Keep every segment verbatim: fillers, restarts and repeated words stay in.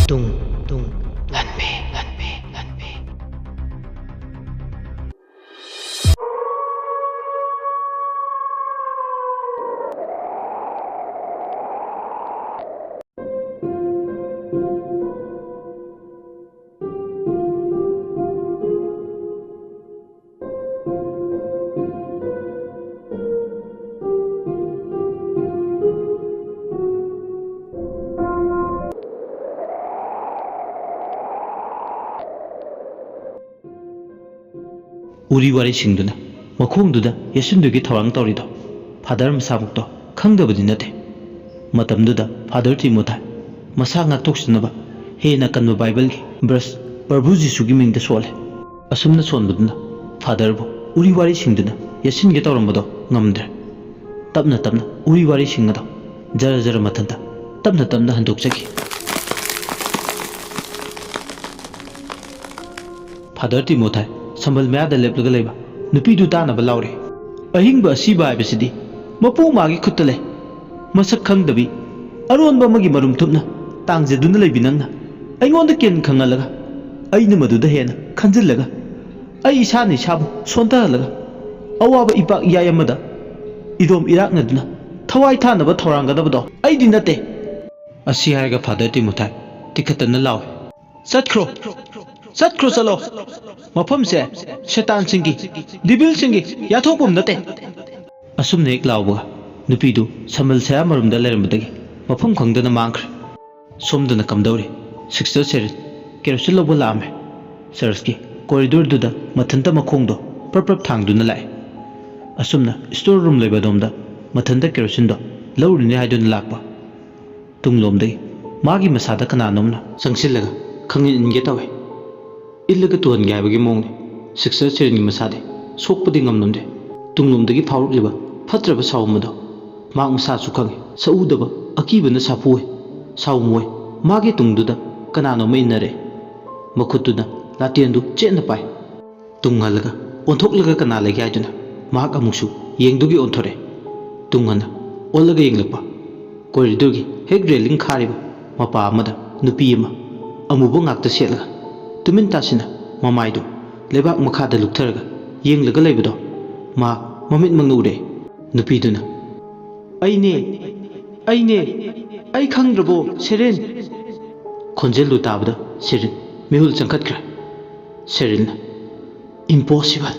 ꯇꯨꯡ, ꯇꯨꯡ, ꯂꯥꯟꯃꯤ, ꯂꯥꯟꯃꯤ, ꯂꯥꯟꯃꯤ꯫ ꯎꯔꯤ ꯋꯥꯔꯤ ꯁꯤꯡꯗꯨꯅ ꯃꯈꯣꯡꯗꯨꯗ ꯌꯦꯠꯁꯤꯟꯗꯨꯒꯤ ꯊꯧꯔꯥꯡ ꯇꯧꯔꯤꯗꯣ ꯐꯥꯗꯔ ꯃꯁꯥꯃꯛꯇꯣ ꯈꯪꯗꯕꯗꯤ ꯅꯠꯇꯦ꯫ ꯃꯇꯝꯗꯨꯗ ꯐꯥꯗꯔ ꯇꯤꯃꯣꯊꯥꯏ ꯃꯁꯥ ꯉꯥꯛꯊꯣꯛꯆꯅꯕ ꯍꯦꯟꯅ ꯀꯟꯕ ꯕꯥꯏꯕꯜꯒꯤ ꯕ꯭ꯔꯁ ꯄ꯭ꯔꯚꯨ ꯖꯤꯁꯨꯒꯤ ꯃꯤꯡꯗ ꯁꯣꯜꯂꯦ꯫ ꯑꯁꯨꯝꯅ ꯁꯣꯟꯕꯗꯨꯅ ꯐꯥꯗꯔꯕꯨ ꯎꯔꯤ ꯋꯥꯔꯤ ꯁꯤꯡꯗꯨꯅ ꯌꯦꯠꯁꯤꯟꯒꯦ ꯇꯧꯔꯝꯕꯗꯣ ꯉꯝꯗ꯭ꯔꯦ꯫ ꯇꯞꯅ ꯇꯞꯅ ꯎꯔꯤ ꯋꯥꯔꯤ ꯁꯤꯡ ꯑꯗꯣ ꯖꯔ ꯖꯔ ꯃꯊꯟꯇ ꯇꯞꯅ ꯇꯞꯅ ꯍꯟꯗꯣꯛꯆꯈꯤ꯫ ꯐꯥꯗꯔ ꯇꯤꯃꯣꯊꯥꯏ ꯁꯝꯕꯜ ꯃꯌꯥꯗ ꯂꯦꯞꯂꯒ ꯂꯩꯕ ꯅꯨꯄꯤꯗꯨ ꯇꯥꯅꯕ ꯂꯥꯎꯔꯦ꯫ ꯑꯍꯤꯡꯕ ꯑꯁꯤꯕ ꯍꯥꯏꯕꯁꯤꯗꯤ ꯃꯄꯨ ꯃꯥꯒꯤ ꯈꯨꯠꯇ ꯂꯩ꯫ ꯃꯁꯛ ꯈꯪꯗꯕꯤ ꯑꯔꯣꯟꯕ ꯑꯃꯒꯤ ꯃꯔꯨꯝ ꯊꯨꯞꯅ ꯇꯥꯡꯖꯗꯨꯅ ꯂꯩꯕꯤ ꯅꯪꯅ ꯑꯩꯉꯣꯟꯗ ꯀꯦꯟ ꯈꯪꯍꯜꯂꯒ ꯑꯩꯅ ꯃꯗꯨꯗ ꯍꯦꯟꯅ ꯈꯟꯖꯤꯜꯂꯒ ꯑꯩ ꯏꯁꯥꯅ ꯏꯁꯥꯕꯨ ꯁꯣꯟꯊꯍꯜꯂꯒ ꯑꯋꯥꯕ ꯏꯄꯥꯛ ꯏꯌꯥꯏ ꯑꯃꯗ ꯏꯔꯣꯝ ꯏꯔꯥꯛꯅꯗꯨꯅ ꯊꯋꯥꯏ ꯊꯥꯅꯕ ꯊꯧꯔꯥꯡꯒꯗꯕꯗꯣ ꯑꯩꯗꯤ ꯅꯠꯇꯦ꯫ ꯑꯁꯤ ꯍꯥꯏꯔꯒ ꯐꯥꯗꯔ ꯇꯤꯃꯣꯊꯥꯏ ꯇꯤꯈꯠꯇꯅ ꯂꯥꯎꯏ, "ꯆꯠꯈ꯭ꯔꯣ, ꯆꯠꯈ꯭ꯔꯣ, ꯆꯠꯂꯣ꯫ ꯃꯐꯝꯁꯦ ꯁꯦꯇꯥꯟꯁꯤꯡꯒꯤ, ꯗꯤꯕꯤꯜꯁꯤꯡꯒꯤ ꯌꯥꯊꯣꯛꯐꯝ ꯅꯠꯇꯦ꯫" ꯑꯁꯨꯝꯅ ꯍꯦꯛ ꯂꯥꯎꯕꯒ ꯅꯨꯄꯤꯗꯨ ꯁꯝꯕꯜ ꯁꯌꯥ ꯃꯔꯨꯝꯗ ꯂꯩꯔꯝꯕꯗꯒꯤ ꯃꯐꯝ ꯈꯪꯗꯅ ꯃꯥꯡꯈ꯭ꯔꯦ꯫ ꯁꯣꯝꯗꯅ ꯀꯝꯗꯧꯔꯤ? ꯁꯤꯁꯇꯔ ꯁꯦꯔꯤꯟ ꯀꯦꯔꯣꯁꯤꯟ ꯂꯧꯕ ꯂꯥꯛꯑꯝꯃꯦ꯫ ꯆꯔꯆꯀꯤ ꯀꯣꯔꯤꯗꯣꯔꯗꯨꯗ ꯃꯊꯟꯇ ꯃꯈꯣꯡꯗꯣ ꯄ꯭ꯔꯞ ꯄ꯭ꯔꯞ ꯊꯥꯡꯗꯨꯅ ꯂꯥꯛꯑꯦ꯫ ꯑꯁꯨꯝꯅ ꯁ꯭ꯇꯣꯔ ꯔꯨꯝ ꯂꯩꯕ ꯑꯗꯣꯝꯗ ꯃꯊꯟꯇ ꯀꯦꯔꯣꯁꯤꯟꯗꯣ ꯂꯧꯔꯨꯅꯤ ꯍꯥꯏꯗꯨꯅ ꯂꯥꯛꯄ꯫ ꯇꯨꯡꯂꯣꯝꯗꯒꯤ ꯃꯥꯒꯤ ꯃꯁꯥꯗ ꯀꯅꯥꯅꯣꯝꯅ ꯆꯪꯁꯤꯜꯂꯒ ꯈꯪꯏꯟ ꯏꯟꯒꯦ ꯇꯧꯏ꯫ ꯏꯜꯂꯒ ꯇꯨꯍꯟꯒꯦ ꯍꯥꯏꯕꯒꯤ ꯃꯑꯣꯡꯅꯤ꯫ ꯁꯤꯁꯇꯔ ꯁꯦꯔꯤꯟꯒꯤ ꯃꯁꯥꯗꯤ ꯁꯣꯛꯄꯗꯤ ꯉꯝꯂꯝꯗꯦ꯫ ꯇꯨꯡꯂꯣꯝꯗꯒꯤ ꯐꯥꯎꯔꯛꯂꯤꯕ ꯐꯠꯇ꯭ꯔꯕ ꯁꯥꯎꯝ ꯑꯗꯣ ꯃꯍꯥꯛ ꯃꯁꯥꯁꯨ ꯈꯪꯏ꯫ ꯁꯛꯎꯗꯕ ꯑꯀꯤꯕꯅ ꯁꯥꯐꯨ ꯑꯣꯏ꯫ ꯁꯥꯎꯝ ꯑꯣꯏ꯫ ꯃꯥꯒꯤ ꯇꯨꯡꯗꯨꯗ ꯀꯅꯥꯅꯣꯝꯃ ꯏꯟꯅꯔꯦ꯫ ꯃꯈꯨꯠꯇꯨꯅ ꯂꯥꯇꯦꯟꯗꯨ ꯆꯦꯠꯅ ꯄꯥꯏ꯫ ꯇꯨꯡ ꯍꯜꯂꯒ ꯑꯣꯟꯊꯣꯛꯂꯒ ꯀꯅꯥ ꯂꯩꯒꯦ ꯍꯥꯏꯗꯨꯅ ꯃꯍꯥꯛ ꯑꯃꯨꯛꯁꯨ ꯌꯦꯡꯗꯨꯒꯤ ꯑꯣꯟꯊꯣꯔꯛꯑꯦ꯫ ꯇꯨꯡ ꯍꯟꯅ ꯑꯣꯜꯂꯒ ꯌꯦꯡꯂꯛꯄ꯫ ꯀꯣꯔꯤꯗꯣꯔꯒꯤ ꯍꯦꯛ ꯔꯦꯂꯤꯡ ꯈꯥꯔꯤꯕ ꯃꯄꯥ ꯑꯃꯗ ꯅꯨꯄꯤ ꯑꯃ ꯑꯃꯨꯕ ꯉꯥꯛꯇ ꯁꯦꯠꯂꯒ ꯇꯨꯃꯤꯟ ꯇꯥꯁꯤꯟꯅ ꯃꯃꯥꯏꯗꯨ ꯂꯩꯕꯥꯛ ꯃꯈꯥꯗ ꯂꯨꯞꯊꯔꯒ ꯌꯦꯡꯂꯒ ꯂꯩꯕꯗꯣ ꯃꯍꯥꯛ ꯃꯃꯤꯠꯃꯛꯅ ꯎꯔꯦ꯫ ꯅꯨꯄꯤꯗꯨꯅ, "ꯑꯩꯅꯦ, ꯑꯩꯅꯦ, ꯑꯩ ꯈꯪꯗ꯭ꯔꯕꯣ, ꯁꯦꯔꯤꯟ?" ꯈꯣꯟꯖꯦꯜꯗꯨ ꯇꯥꯕꯗ ꯁꯦꯔꯤꯟ ꯃꯤꯍꯨꯜ ꯆꯪꯈꯠꯈ꯭ꯔꯦ꯫ ꯁꯦꯔꯤꯟꯅ, "Impossible!"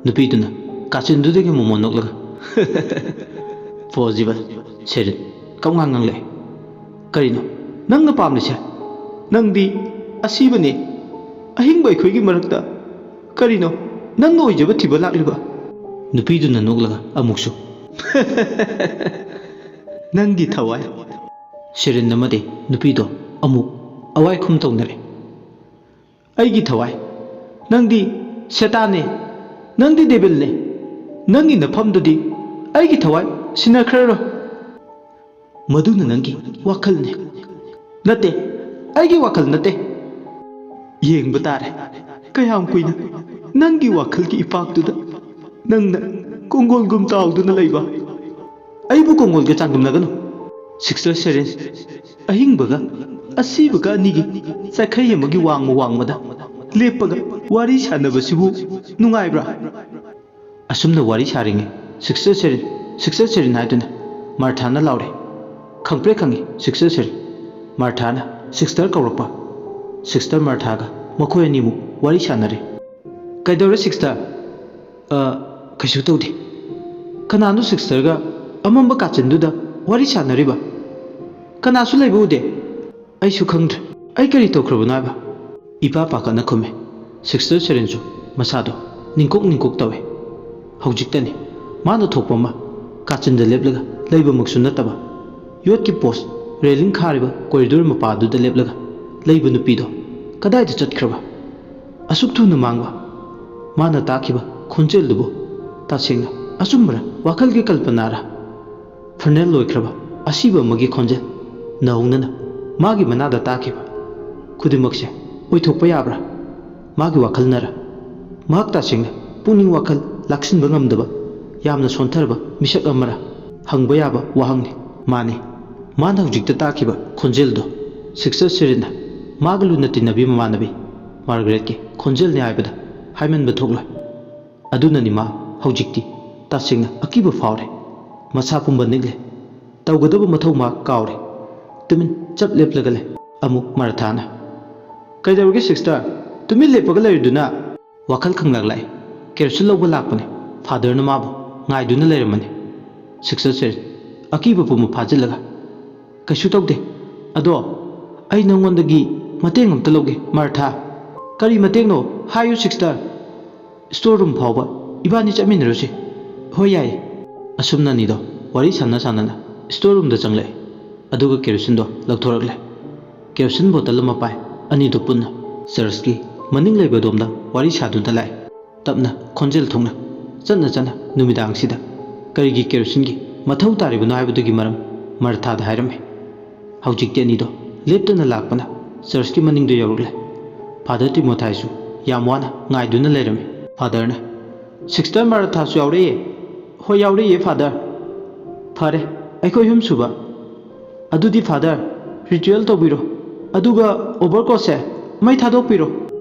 ꯅꯨꯄꯤꯗꯨꯅ ꯀꯥꯆꯤꯟꯗꯨꯗꯒꯤ ꯃꯣꯃꯣꯟ ꯅꯣꯛꯂꯒ, "Possible!" ꯁꯦꯔꯤꯟ ꯀꯞꯉꯥꯡ ꯉꯥꯡꯂꯛꯑꯦ꯫ "ꯀꯔꯤꯅꯣ ꯅꯪꯅ ꯄꯥꯝꯂꯤꯁꯦ? ꯅꯪꯗꯤ ꯑꯁꯤꯕꯅꯦ꯫ ꯑꯍꯤꯡꯕ ꯑꯩꯈꯣꯏꯒꯤ ꯃꯔꯛꯇ ꯀꯔꯤꯅꯣ ꯅꯪꯅ ꯑꯣꯏꯖꯕ ꯊꯤꯕ ꯂꯥꯛꯂꯤꯕ?" ꯅꯨꯄꯤꯗꯨꯅ ꯅꯣꯛꯂꯒ ꯑꯃꯨꯛꯁꯨ, "ꯅꯪꯒꯤ ꯊꯋꯥꯏ!" ꯁꯦꯔꯤꯟ ꯑꯃꯗꯤ ꯅꯨꯄꯤꯗꯣ ꯑꯃꯨꯛ ꯑꯋꯥꯏ ꯈꯨꯝ ꯇꯧꯅꯔꯦ꯫ "ꯑꯩꯒꯤ ꯊꯋꯥꯏ! ꯅꯪꯗꯤ ꯁꯦꯇꯥꯟꯅꯦ! ꯅꯪꯗꯤ ꯗꯦꯕꯤꯜꯅꯦ! ꯅꯪꯒꯤ ꯅꯐꯝꯗꯨꯗꯤ ꯑꯩꯒꯤ ꯊꯋꯥꯏ ꯁꯤꯟꯅꯈ꯭ꯔꯔꯣꯏ꯫ ꯃꯗꯨꯅ ꯅꯪꯒꯤ ꯋꯥꯈꯜꯅꯦ꯫ ꯅꯠꯇꯦ, ꯑꯩꯒꯤ ꯋꯥꯈꯜ ꯅꯠꯇꯦ꯫ ꯌꯦꯡꯕ ꯇꯥꯔꯦ, ꯀꯌꯥꯝ ꯀꯨꯏꯅ ꯅꯪꯒꯤ ꯋꯥꯈꯜꯒꯤ ꯏꯄꯥꯛꯇꯨꯗ ꯅꯪꯅ ꯀꯣꯡꯒꯣꯜꯒꯨꯝ ꯇꯥꯎꯗꯨꯅ ꯂꯩꯕ꯫ ꯑꯩꯕꯨ ꯀꯣꯡꯒꯣꯜꯒ ꯆꯥꯡꯗꯝꯅꯒꯅꯨ꯫ ꯁꯤꯁꯇꯔ ꯁꯦꯔꯤꯟ, ꯑꯍꯤꯡꯕꯒ ꯑꯁꯤꯕꯒ ꯑꯅꯤꯒꯤ ꯆꯥꯏꯈꯩ ꯑꯃꯒꯤ ꯋꯥꯡꯃ ꯋꯥꯡꯃꯗ ꯂꯦꯞꯄꯒ ꯋꯥꯔꯤ ꯁꯥꯟꯅꯕꯁꯤꯕꯨ ꯅꯨꯡꯉꯥꯏꯕ꯭ꯔꯥ?" ꯑꯁꯨꯝꯅ ꯋꯥꯔꯤ ꯁꯥꯔꯤꯉꯩ, "ꯁꯤꯁꯇꯔ ꯁꯦꯔꯤꯟ, ꯁꯤꯁꯇꯔ ꯁꯦꯔꯤꯟ" ꯍꯥꯏꯗꯨꯅ ꯃꯥꯔꯊꯥꯅ ꯂꯥꯎꯔꯦ꯫ "ꯈꯪꯄ꯭ꯔꯦ ꯈꯪꯉꯤ, ꯁꯤꯁꯇꯔ ꯁꯦꯔꯤꯟ꯫" ꯃꯥꯔꯊꯥꯅ ꯁꯤꯁꯇꯔ ꯀꯧꯔꯛꯄ꯫ ꯁꯤꯁꯇꯔ ꯃꯥꯔꯊꯥꯒ ꯃꯈꯣꯏ ꯑꯅꯤꯃꯨꯛ ꯋꯥꯔꯤ ꯁꯥꯟꯅꯔꯦ꯫ "ꯀꯩꯗꯧꯔꯦ ꯁꯤꯁꯇꯔ?" "ꯑ, ꯀꯩꯁꯨ ꯇꯧꯗꯦ꯫ ꯀꯅꯥꯅꯣ ꯁꯤꯁꯇꯔꯒ ꯑꯃꯝꯕ ꯀꯥꯆꯤꯟꯗꯨꯗ ꯋꯥꯔꯤ ꯁꯥꯟꯅꯔꯤꯕ? ꯀꯅꯥꯁꯨ ꯂꯩꯕ ꯎꯗꯦ꯫ ꯑꯩꯁꯨ ꯈꯪꯗ꯭ꯔꯦ꯫ ꯑꯩ ꯀꯔꯤ ꯇꯧꯈ꯭ꯔꯕꯅꯣ ꯍꯥꯏꯕ?" ꯏꯄꯥ ꯄꯥꯈꯠꯅ ꯈꯨꯝꯃꯦ꯫ ꯁꯤꯁꯇꯔ ꯁꯦꯔꯤꯟꯁꯨ ꯃꯁꯥꯗꯣ ꯅꯤꯡꯀꯣꯛ ꯅꯤꯡꯀꯣꯛ ꯇꯧꯋꯦ꯫ ꯍꯧꯖꯤꯛꯇꯅꯤ ꯃꯥꯅ ꯊꯣꯛꯄ ꯑꯃ ꯀꯥꯆꯤꯟꯗ ꯂꯦꯞꯂꯒ ꯂꯩꯕꯃꯛꯁꯨ ꯅꯠꯇꯕ, ꯌꯣꯠꯀꯤ ꯄꯣꯁ ꯔꯦꯂꯤꯡ ꯈꯥꯔꯤꯕ ꯀꯣꯔꯤꯗꯣꯔ ꯃꯄꯥꯗꯨꯗ ꯂꯦꯞꯂꯒ ꯂꯩꯕ ꯅꯨꯄꯤꯗꯣ ꯀꯗꯥꯏꯗ ꯆꯠꯈ꯭ꯔꯕ? ꯑꯁꯨꯛ ꯊꯨꯅ ꯃꯥꯡꯕ? ꯃꯥꯅ ꯇꯥꯈꯤꯕ ꯈꯣꯟꯖꯦꯜꯗꯨꯕꯨ ꯇꯁꯦꯡꯅ ꯑꯆꯨꯝꯕꯔ, ꯋꯥꯈꯜꯒꯤ ꯀꯜꯄꯅꯥꯔ? ꯐꯅꯦꯜ ꯂꯣꯏꯈ꯭ꯔꯕ ꯑꯁꯤꯕ ꯑꯃꯒꯤ ꯈꯣꯟꯖꯦꯜ ꯅꯧꯍꯧꯅꯅ ꯃꯥꯒꯤ ꯃꯅꯥꯗ ꯇꯥꯈꯤꯕ ꯈꯨꯗꯤꯡꯃꯛꯁꯦ ꯑꯣꯏꯊꯣꯛꯄ ꯌꯥꯕ꯭ꯔꯥ? ꯃꯥꯒꯤ ꯋꯥꯈꯜꯅꯔ? ꯃꯍꯥꯛ ꯇꯁꯦꯡꯅ ꯄꯨꯛꯅꯤꯡ ꯋꯥꯈꯜ ꯂꯥꯛꯁꯤꯟꯕ ꯉꯝꯗꯕ ꯌꯥꯝꯅ ꯁꯣꯟꯊꯔꯕ ꯃꯤꯁꯛ ꯑꯃꯔ? ꯍꯪꯕ ꯌꯥꯕ ꯋꯥꯍꯪꯅꯤ꯫ ꯃꯥꯅꯤ, ꯃꯥꯅ ꯍꯧꯖꯤꯛꯇ ꯇꯥꯈꯤꯕ ꯈꯣꯟꯖꯦꯜꯗꯣ ꯁꯤꯁꯇꯔ ꯁꯦꯔꯤꯟꯅ ꯃꯥꯒ ꯂꯨꯅ ꯇꯤꯟꯅꯕꯤ ꯃꯃꯥꯟꯅꯕꯤ ꯃꯥꯔꯒꯔꯦꯠꯀꯤ ꯈꯣꯟꯖꯦꯜꯅꯤ ꯍꯥꯏꯕꯗ ꯍꯥꯏꯃꯟꯕ ꯊꯣꯛꯂꯣꯏ꯫ ꯑꯗꯨꯅꯅꯤ ꯃꯥ ꯍꯧꯖꯤꯛꯇꯤ ꯇꯁꯦꯡꯅ ꯑꯀꯤꯕ ꯐꯥꯎꯔꯦ꯫ ꯃꯁꯥ ꯄꯨꯝꯕ ꯅꯤꯛꯂꯦ꯫ ꯇꯧꯒꯗꯕ ꯃꯊꯧ ꯃꯥ ꯀꯥꯎꯔꯦ꯫ ꯇꯨꯃꯤꯟ ꯆꯞ ꯂꯦꯞꯂꯒ ꯂꯩ꯫ ꯑꯃꯨꯛ ꯃꯔꯊꯥꯅ, "ꯀꯩꯗꯧꯔꯒꯦ ꯁꯤꯁꯇꯔ? ꯇꯨꯃꯤꯟ ꯂꯦꯞꯄꯒ ꯂꯩꯔꯤꯗꯨꯅ?" ꯋꯥꯈꯜ ꯈꯪꯂꯛ ꯂꯥꯛꯏ꯫ ꯀꯦꯔꯣꯁꯤꯟ ꯂꯧꯕ ꯂꯥꯛꯄꯅꯦ꯫ ꯐꯥꯗꯔꯅ ꯃꯥꯕꯨ ꯉꯥꯏꯗꯨꯅ ꯂꯩꯔꯝꯃꯅꯤ꯫ ꯁꯤꯁꯇꯔ ꯁꯦꯔꯤꯟ, ꯑꯀꯤꯕ ꯄꯨꯝꯕ ꯐꯥꯖꯤꯜꯂꯒ, "ꯀꯩꯁꯨ ꯇꯧꯗꯦ꯫ ꯑꯗꯣ ꯑꯩ ꯅꯉꯣꯟꯗꯒꯤ ꯃꯇꯦꯡ ꯑꯝꯇ ꯂꯧꯒꯦ, ꯃꯥꯔꯊꯥ꯫" "ꯀꯔꯤ ꯃꯇꯦꯡꯅꯣ? ꯍꯥꯏꯌꯨ ꯁꯤꯁꯇꯔ꯫" "ꯁ꯭ꯇꯣꯔ ꯔꯨꯝ ꯐꯥꯎꯕ ꯏꯕꯥꯅꯤ ꯆꯠꯃꯤꯟꯅꯔꯨꯁꯤ꯫" "ꯍꯣꯏ, ꯌꯥꯏ꯫" ꯑꯁꯨꯝꯅ ꯑꯅꯤꯗꯣ ꯋꯥꯔꯤ ꯁꯥꯟꯅ ꯁꯥꯟꯅꯅ ꯁ꯭ꯇꯣꯔ ꯔꯨꯝꯗ ꯆꯪꯂꯛꯏ꯫ ꯑꯗꯨꯒ ꯀꯦꯔꯣꯁꯤꯟꯗꯣ ꯂꯧꯊꯣꯔꯛꯂꯦ꯫ ꯀꯦꯔꯣꯁꯤꯟ ꯕꯣꯇꯜ ꯑꯃ ꯄꯥꯏ꯫ ꯑꯅꯤꯗꯨ ꯄꯨꯟꯅ ꯆꯔꯆꯀꯤ ꯃꯅꯤꯡ ꯂꯩꯕ ꯑꯗꯣꯝꯗ ꯋꯥꯔꯤ ꯁꯥꯗꯨꯅ ꯂꯥꯛꯏ꯫ ꯇꯞꯅ, ꯈꯣꯟꯖꯦꯜ ꯊꯣꯛꯅ, ꯆꯠꯅ ꯆꯠꯅ ꯅꯨꯃꯤꯗꯥꯡꯁꯤꯗ ꯀꯔꯤꯒꯤ ꯀꯦꯔꯣꯁꯤꯟꯒꯤ ꯃꯊꯧ ꯇꯥꯔꯤꯕꯅꯣ ꯍꯥꯏꯕꯗꯨꯒꯤ ꯃꯔꯝ ꯃꯔꯊꯥꯗ ꯍꯥꯏꯔꯝꯃꯤ꯫ ꯍꯧꯖꯤꯛꯇꯤ ꯑꯅꯤꯗꯣ ꯂꯦꯞꯇꯅ ꯂꯥꯛꯄꯅ ꯆꯔꯆꯀꯤ ꯃꯅꯤꯡꯗ ꯌꯧꯔꯛꯂꯦ꯫ ꯐꯥꯗꯔ ꯇꯤꯃꯣꯊꯥꯏꯁꯨ ꯌꯥꯝ ꯋꯥꯅ ꯉꯥꯏꯗꯨꯅ ꯂꯩꯔꯝꯃꯤ꯫ ꯐꯥꯗꯔꯅ, "ꯁꯤꯁꯇꯔ ꯃꯔꯊꯥꯁꯨ ꯌꯥꯎꯔꯛꯑꯦ?" "ꯍꯣꯏ, ꯌꯥꯎꯔꯛꯑꯦ, ꯐꯥꯗꯔ꯫" "ꯐꯔꯦ, ꯑꯩꯈꯣꯏ ꯑꯍꯨꯝ ꯁꯨꯕ꯫ ꯑꯗꯨꯗꯤ ꯐꯥꯗꯔ, ꯔꯤꯆꯨꯋꯦꯜ ꯇꯧꯕꯤꯔꯣ, ꯑꯗꯨꯒ ꯑꯣꯚꯔꯀꯣꯠꯁꯦ ꯃꯩ ꯊꯥꯗꯣꯛꯄꯤꯔꯣ꯫"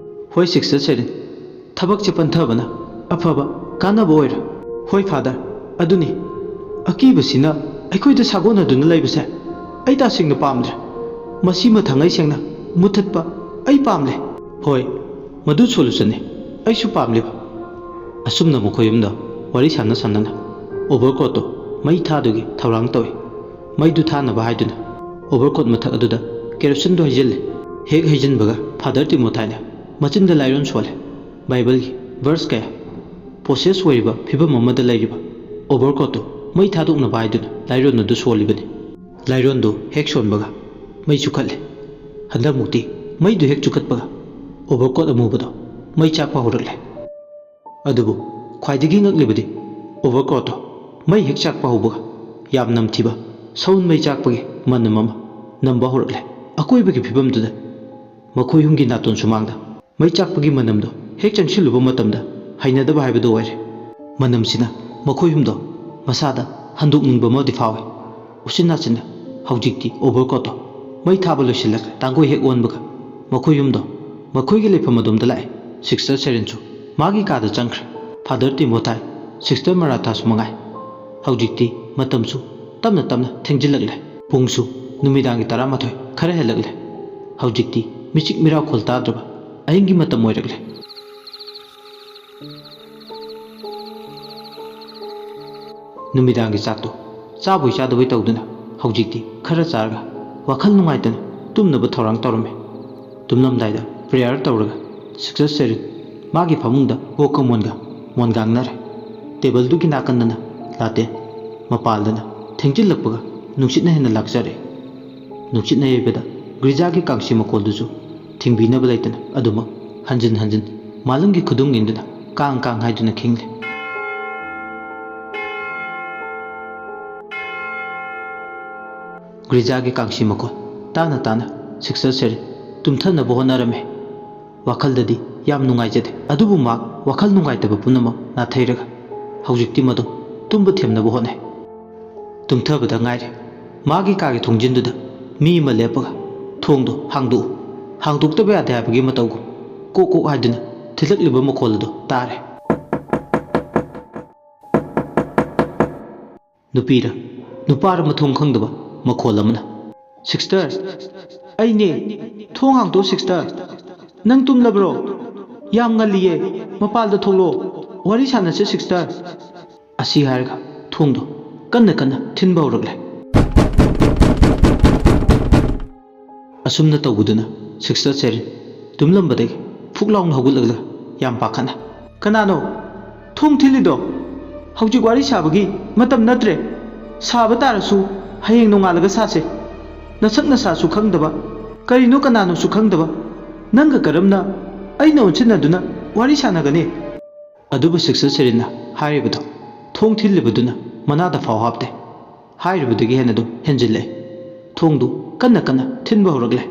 "ꯍꯣꯏ, ꯁꯤꯁꯇꯔ ꯁꯦꯔꯤꯟ, ꯊꯕꯛꯁꯦ ꯄꯟꯊꯕꯅ ꯑꯐꯕ, ꯀꯥꯟꯅꯕ ꯑꯣꯏꯔꯣꯏ꯫" "ꯍꯣꯏ, ꯐꯥꯗꯔ, ꯑꯗꯨꯅꯤ꯫ ꯑꯀꯤꯕꯁꯤꯅ ꯑꯩꯈꯣꯏꯗ ꯁꯥꯒꯣꯟꯅꯗꯨꯅ ꯂꯩꯕꯁꯦ ꯑꯩ ꯇꯁꯦꯡꯅ ꯄꯥꯝꯗ꯭ꯔꯦ꯫ ꯃꯁꯤꯃ ꯊꯥꯡꯉꯩ ꯁꯦꯡꯅ ꯃꯨꯠꯊꯠꯄ ꯑꯩ ꯄꯥꯝꯂꯦ꯫" "ꯍꯣꯏ, ꯃꯗꯨ ꯁꯣꯂꯨꯁꯟꯅꯤ꯫ ꯑꯩꯁꯨ ꯄꯥꯝꯂꯤꯕ꯫" ꯑꯁꯨꯝꯅ ꯃꯈꯣꯏ ꯑꯍꯨꯝꯗ ꯋꯥꯔꯤ ꯁꯥꯟꯅ ꯁꯥꯟꯅꯅ ꯑꯣꯚꯔꯀꯣꯠꯇꯨ ꯃꯩ ꯊꯥꯗꯨꯒꯤ ꯊꯧꯔꯥꯡ ꯇꯧꯏ꯫ ꯃꯩꯗꯨ ꯊꯥꯅꯕ ꯍꯥꯏꯗꯨꯅ ꯑꯣꯚꯔꯀꯣꯠ ꯃꯊꯛ ꯑꯗꯨꯗ ꯀꯦꯔꯣꯁꯤꯟꯗꯨ ꯍꯩꯖꯤꯜꯂꯤ꯫ ꯍꯦꯛ ꯍꯩꯖꯤꯟꯕꯒ ꯐꯥꯗꯔ ꯇꯤꯃꯣꯊꯥꯏꯅ ꯃꯆꯤꯟꯗ ꯂꯥꯏꯔꯣꯟ ꯁꯣꯜꯂꯦ꯫ ꯕꯥꯏꯕꯜꯒꯤ ꯚꯔꯁ ꯀꯌꯥ, ꯄꯣꯁꯦꯁ ꯑꯣꯏꯔꯤꯕ ꯐꯤꯕꯝ ꯑꯃꯗ ꯂꯩꯔꯤꯕ ꯑꯣꯚꯔꯀꯣꯠꯇꯨ ꯃꯩ ꯊꯥꯗꯣꯛꯅꯕ ꯍꯥꯏꯗꯨꯅ ꯂꯥꯏꯔꯣꯟ ꯑꯗꯨ ꯁꯣꯜꯂꯤꯕꯅꯤ꯫ ꯂꯥꯏꯔꯣꯟꯗꯨ ꯍꯦꯛ ꯁꯣꯟꯕꯒ ꯃꯩ ꯆꯨꯈꯠꯂꯦ꯫ ꯍꯟꯗꯛꯃꯨꯛꯇꯤ ꯃꯩꯗꯨ ꯍꯦꯛ ꯆꯨꯈꯠꯄꯒ ꯑꯣꯚꯔꯀꯣꯠ ꯑꯃꯨꯕꯗꯣ ꯃꯩ ꯆꯥꯛꯄ ꯍꯧꯔꯛꯂꯦ꯫ ꯑꯗꯨꯕꯨ ꯈ꯭ꯋꯥꯏꯗꯒꯤ ꯉꯛꯂꯤꯕꯗꯤ ꯑꯣꯚꯔꯀꯣꯠꯇꯣ ꯃꯩ ꯍꯦꯛ ꯆꯥꯛꯄ ꯍꯧꯕꯒ ꯌꯥꯝ ꯅꯝꯊꯤꯕ ꯁꯎꯟ ꯃꯩ ꯆꯥꯛꯄꯒꯤ ꯃꯅꯝ ꯑꯃ ꯅꯝꯕ ꯍꯧꯔꯛꯂꯦ꯫ ꯑꯀꯣꯏꯕꯒꯤ ꯐꯤꯕꯝꯗꯨꯗ ꯃꯈꯣꯏ ꯑꯍꯨꯝꯒꯤ ꯅꯥꯇꯣꯟ ꯁꯨꯃꯥꯡꯗ ꯃꯩ ꯆꯥꯛꯄꯒꯤ ꯃꯅꯝꯗꯣ ꯍꯦꯛ ꯆꯪꯁꯤꯜꯂꯨꯕ ꯃꯇꯝꯗ ꯍꯩꯅꯗꯕ ꯍꯥꯏꯕꯗꯨ ꯑꯣꯏꯔꯦ꯫ ꯃꯅꯝꯁꯤꯅ ꯃꯈꯣꯏ ꯑꯍꯨꯝꯗꯣ ꯃꯁꯥꯗ ꯍꯟꯗꯣꯛꯅꯤꯡꯕ ꯑꯃꯗꯤ ꯐꯥꯎꯏ꯫ ꯎꯆꯤꯟ ꯅꯥꯆꯤꯟꯅ ꯍꯧꯖꯤꯛꯇꯤ ꯑꯣꯚꯔꯀꯣꯠꯇꯣ ꯃꯩ ꯊꯥꯕ ꯂꯣꯏꯁꯤꯜꯂꯒ ꯇꯥꯡꯒꯣꯏ ꯍꯦꯛ ꯑꯣꯟꯕꯒ ꯃꯈꯣꯏ ꯌꯨꯝꯗꯣ ꯃꯈꯣꯏꯒꯤ ꯂꯩꯐꯝ ꯑꯗꯣꯝꯗ ꯂꯥꯛꯑꯦ꯫ ꯁꯤꯁꯇꯔ ꯁꯦꯔꯤꯟꯁꯨ ꯃꯥꯒꯤ ꯀꯥꯗ ꯆꯪꯈ꯭ꯔꯦ꯫ ꯐꯥꯗꯔ ꯇꯤꯃꯣꯊꯥꯏ, ꯁꯤꯁꯇꯔ ꯃꯔꯥꯊꯥꯁꯨ ꯃꯉꯥꯏ꯫ ꯍꯧꯖꯤꯛꯇꯤ ꯃꯇꯝꯁꯨ ꯇꯞꯅ ꯇꯞꯅ ꯊꯦꯡꯖꯤꯜꯂꯛꯂꯦ꯫ ꯄꯨꯡꯁꯨ ꯅꯨꯃꯤꯗꯥꯡꯒꯤ ꯇꯔꯥꯃꯥꯊꯣꯏ ꯈꯔ ꯍꯦꯜꯂꯛꯂꯦ꯫ ꯍꯧꯖꯤꯛꯇꯤ ꯃꯤꯆꯤꯛ ꯃꯤꯔꯥꯎꯈꯣꯜ ꯇꯥꯗ꯭ꯔꯕ ꯑꯍꯤꯡꯒꯤ ꯃꯇꯝ ꯑꯣꯏꯔꯛꯂꯦ꯫ ꯅꯨꯃꯤꯗꯥꯡꯒꯤ ꯆꯥꯛꯇꯣ ꯆꯥꯕꯣꯏ ꯆꯥꯗꯕꯣꯏ ꯇꯧꯗꯨꯅ ꯍꯧꯖꯤꯛꯇꯤ ꯈꯔ ꯆꯥꯔꯒ ꯋꯥꯈꯜ ꯅꯨꯡꯉꯥꯏꯇꯅ ꯇꯨꯝꯅꯕ ꯊꯧꯔꯥꯡ ꯇꯧꯔꯝꯃꯤ꯫ ꯇꯨꯝꯂꯝꯗꯥꯏꯗ ꯄ꯭ꯔꯦꯌꯔ ꯇꯧꯔꯒ ꯁꯤꯁꯇꯔ ꯁꯦꯔꯤꯟ ꯃꯥꯒꯤ ꯐꯃꯨꯡꯗ ꯀꯣꯛꯀ ꯃꯣꯟꯒ ꯃꯣꯟꯒꯥꯡꯅꯔꯦ꯫ ꯇꯦꯕꯜꯗꯨꯒꯤ ꯅꯥꯀꯟꯗꯅ ꯂꯥꯇꯦꯟ, ꯃꯄꯥꯜꯗꯅ ꯊꯦꯡꯖꯤꯜꯂꯛꯄꯒ ꯅꯨꯡꯁꯤꯠꯅ ꯍꯦꯟꯅ ꯂꯥꯛꯆꯔꯦ꯫ ꯅꯨꯡꯁꯤꯠꯅ ꯌꯩꯕꯗ ꯒ꯭ꯔꯤꯖꯥꯒꯤ ꯀꯥꯡꯁꯤ ꯃꯈꯣꯜꯗꯨꯁꯨ ꯊꯤꯡꯕꯤꯅꯕ ꯂꯩꯇꯅ ꯑꯗꯨꯃꯛ ꯍꯟꯖꯤꯟ ꯍꯟꯖꯤꯟ ꯃꯥꯂꯪꯒꯤ ꯈꯨꯗꯨꯝ ꯏꯟꯗꯨꯅ ꯀꯥꯡ ꯀꯥꯡ ꯍꯥꯏꯗꯨꯅ ꯈꯤꯡꯂꯦ꯫ ꯒ꯭ꯔꯤꯖꯥꯒꯤ ꯀꯥꯡꯁꯤ ꯃꯈꯣꯜ ꯇꯥꯅ ꯇꯥꯅ ꯁꯤꯁꯇꯔ ꯁꯦꯔꯤꯟ ꯇꯨꯝꯊꯅꯕ ꯍꯣꯠꯅꯔꯝꯃꯤ꯫ ꯋꯥꯈꯜꯗꯗꯤ ꯌꯥꯝ ꯅꯨꯡꯉꯥꯏꯖꯗꯦ, ꯑꯗꯨꯕꯨ ꯃꯍꯥꯛ ꯋꯥꯈꯜ ꯅꯨꯡꯉꯥꯏꯇꯕ ꯄꯨꯝꯅꯃꯛ ꯅꯥꯊꯩꯔꯒ ꯍꯧꯖꯤꯛꯇꯤ ꯃꯗꯨ ꯇꯨꯝꯕ ꯊꯦꯝꯅꯕ ꯍꯣꯠꯅꯩ꯫ ꯇꯨꯝꯊꯕꯗ ꯉꯥꯏꯔꯦ꯫ ꯃꯥꯒꯤ ꯀꯥꯒꯤ ꯊꯣꯡꯖꯤꯟꯗꯨꯗ ꯃꯤ ꯑꯃ ꯂꯦꯞꯄꯒ "ꯊꯣꯡꯗꯣ ꯍꯥꯡꯗꯣꯛꯎ, ꯍꯥꯡꯗꯣꯛꯇꯕ ꯌꯥꯗꯦ" ꯍꯥꯏꯕꯒꯤ ꯃꯇꯧꯒꯨꯝ ꯀꯣꯛ ꯀꯣꯛ ꯍꯥꯏꯗꯨꯅ ꯊꯤꯜꯂꯛꯂꯤꯕ ꯃꯈꯣꯜ ꯑꯗꯨ ꯇꯥꯔꯦ꯫ ꯅꯨꯄꯤꯔ ꯅꯨꯄꯥꯔ ꯃꯊꯣꯡ ꯈꯪꯗꯕ ꯃꯈꯣꯜ ꯑꯃꯅ, "ꯁꯤꯁꯇꯔ, ꯑꯩꯅꯦ, ꯊꯣꯡ ꯍꯥꯡꯗꯣꯛꯑꯣ ꯁꯤꯁꯇꯔ꯫ ꯅꯪ ꯇꯨꯝꯂꯕ꯭ꯔꯣ? ꯌꯥꯝ ꯉꯜꯂꯤꯌꯦ, ꯃꯄꯥꯜꯗ ꯊꯣꯛꯂꯛꯑꯣ, ꯋꯥꯔꯤ ꯁꯥꯟꯅꯁꯦ ꯁꯤꯁꯇꯔ"꯫ ꯑꯁꯤ ꯍꯥꯏꯔꯒ ꯊꯣꯡꯗꯣ ꯀꯟꯅ ꯀꯟꯅ ꯊꯤꯟꯕ ꯍꯧꯔꯛꯂꯦ꯫ ꯑꯁꯨꯝꯅ ꯇꯧꯕꯗꯨꯅ ꯁꯤꯁꯇꯔ ꯁꯦꯔꯤꯟ ꯇꯨꯝꯂꯝꯕꯗꯒꯤ ꯐꯨꯛ ꯂꯥꯎꯅ ꯍꯧꯒꯠꯂꯒ ꯌꯥꯝ ꯄꯥꯈꯠꯅ, "ꯀꯅꯥꯅꯣ ꯊꯣꯡ ꯊꯤꯜꯂꯤꯗꯣ? ꯍꯧꯖꯤꯛ ꯋꯥꯔꯤ ꯁꯥꯕꯒꯤ ꯃꯇꯝ ꯅꯠꯇ꯭ꯔꯦ꯫ ꯁꯥꯕ ꯇꯥꯔꯁꯨ ꯍꯌꯦꯡ ꯅꯣꯡꯉꯥꯜꯂꯒ ꯁꯥꯁꯦ꯫ ꯅꯁꯛ ꯅꯁꯥꯁꯨ ꯈꯪꯗꯕ, ꯀꯔꯤꯅꯣ ꯀꯅꯥꯅꯣꯁꯨ ꯈꯪꯗꯕ, ꯅꯪꯒ ꯀꯔꯝꯅ ꯑꯩꯅ ꯑꯣꯟꯁꯤꯟꯅꯗꯨꯅ ꯋꯥꯔꯤ ꯁꯥꯟꯅꯒꯅꯤ?" ꯑꯗꯨꯕꯨ ꯁꯤꯁꯇꯔ ꯁꯦꯔꯤꯟꯅ ꯍꯥꯏꯔꯤꯕꯗꯣ ꯊꯣꯡ ꯊꯤꯜꯂꯤꯕꯗꯨꯅ ꯃꯅꯥꯗ ꯐꯥꯎ ꯍꯥꯞꯇꯦ꯫ ꯍꯥꯏꯔꯤꯕꯗꯨꯒꯤ ꯍꯦꯟꯅ ꯑꯗꯨꯝ ꯍꯦꯟꯖꯤꯜꯂꯛꯑꯦ꯫ ꯊꯣꯡꯗꯨ ꯀꯟꯅ ꯀꯟꯅ ꯊꯤꯟꯕ ꯍꯧꯔꯛꯂꯦ꯫